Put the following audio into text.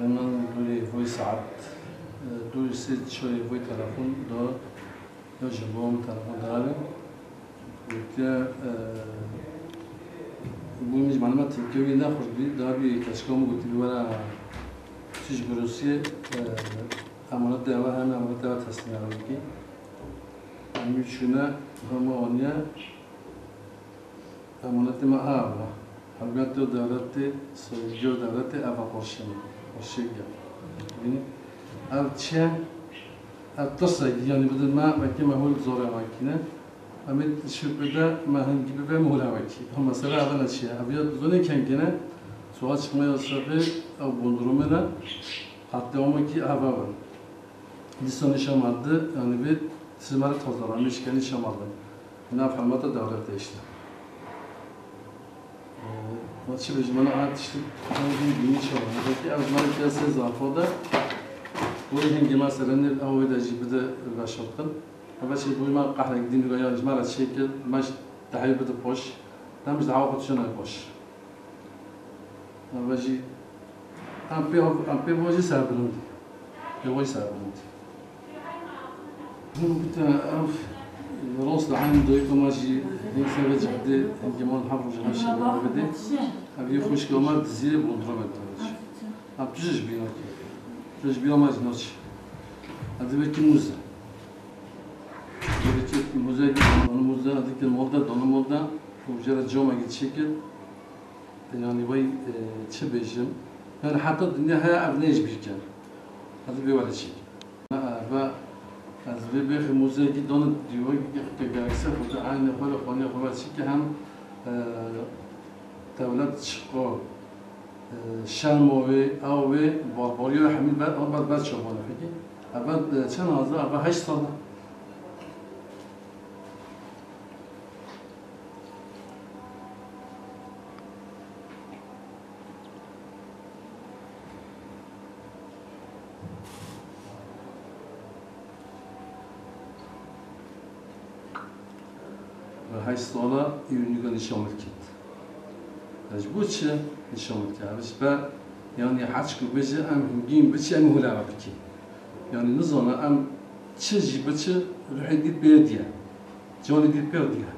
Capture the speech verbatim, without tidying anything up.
Min dûrî vûy saet, e, dûrî sê çarê vûy telefon da, ya ji bo min telefon dirabe. Gotiye, e, bû min ji maluma Tirkiye wî nexweş bî, da bî keçika min gotî, "Were çi ji Rûsiyê, e, emanetê eva hene, emanetê eva teslîm eva bikî." Em wî çûne, hema aniye, emanetê me ev e. Hewlgetiyo dewletê, soyîgiyo dewletê, ev e qorşê me. Qorşê gel. Bînî? Ev çi ye? Ev tirsekî, yanî bidin me, wekî me hûl zorê wekî ne. Em ê şûpê de me hingî bibe me hûla wekî. Ev mesela ev ne çi ye? Ev ya zonê kengê ne. Soha çıkma yasağı, ev bondurumê ne. Katliamekî ev ev e. Dîsa nîşan me di, yanî vê tizê me re taze ra, me şikê nîşan me di. Nav hemata dewletê işte. Ee, ma çi bêjim, bana a tiştî, hangî bînî çawa. Belkî ev ji me re kese zafa de, wê hingê me serenê ew wê de jî bide veşartin. Eve çi bû me qehrek dîn ve ya ji me re çêkir, me ji dehê bide poş, dem ji deha xwe tiştine poş. Eve jî, em pê, em pê vajî serbilind. Pê vajî serbilind. Hûn bite ev rast li heyn doyê ku me jî hên seve cehde hingê man hev roja me şî bide. Ev yê xwişka me dizî bondura me dide. Em tu ji bîna kê. Tu ji bîna me jî naçî. Ev divê ki mûze. Divê ki mûze, ki dana mûze, ev dikir mol de, dana mol de. Û jê re camekî çêkir. Yanî vay, e, çi bêjim? Yanî heta dinya heye ev nê ji bîr ken. Heta vê were çêkir. Ve ez vê bêxî muzeyekî dana dîwekî ke gerekse xwe te eynê xwe li xwaniya xwe ve çêkir hem, e, dewlet çiqo, e, şermo wê, ew wê, barbariya hemî ber, ew ber, ber çavan e. Pekî, ev, e, çend sal e? Ev heşt sal e. Heşt sala û nîga nîşan min kit. Ji bo çi nîşan min kit? Ev ji ber, yanî, heç ku bêje em hingîn biçin, em hûlava bikin. Yanî nizane em çi jî biçin, ruhê dît pê diye. Canê dît pê diye.